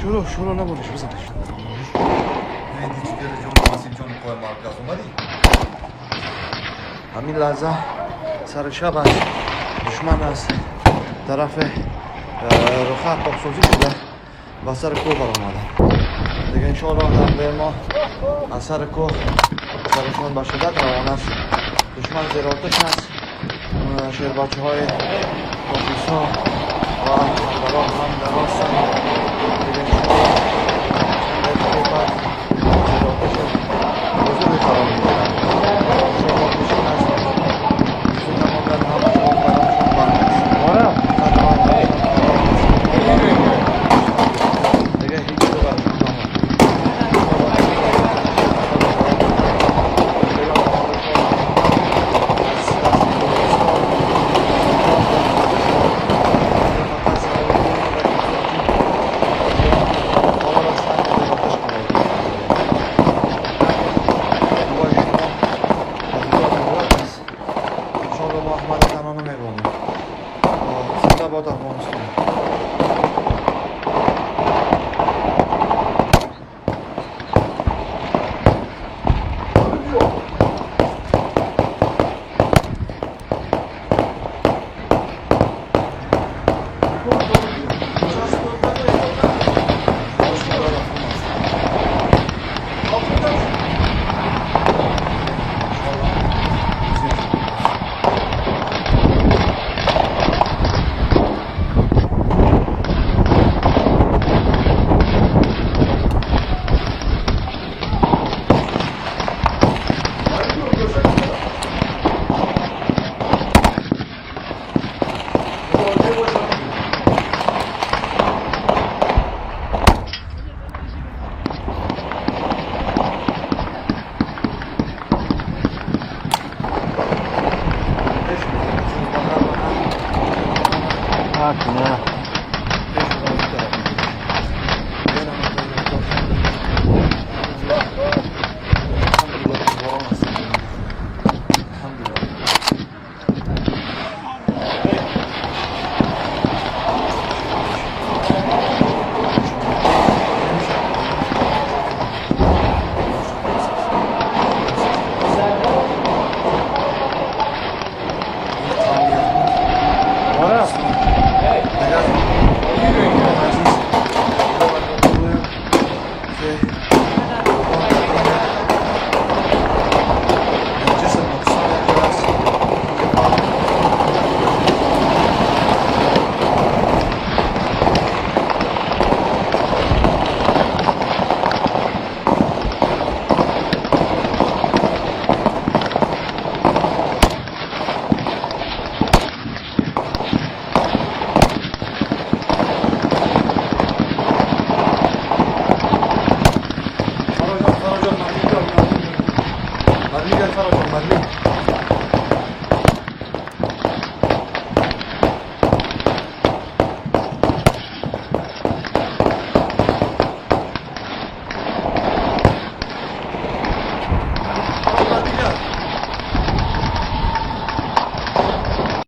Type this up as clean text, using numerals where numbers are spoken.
شروع شروع نبودش، بزنش. دیدی چی دل جان وسیم جان پای مرکز اومدی؟ همین لحظه سر شب است. دشمن از طرف رخه پاکسازی شده و سر کوه برآمده دیگه. انشاءالله حمله ما از سر کوه سرشان به شدت روان است. دشمن زیر آتش است. شیر بچه های کاپیسا و همدران هم در راستن.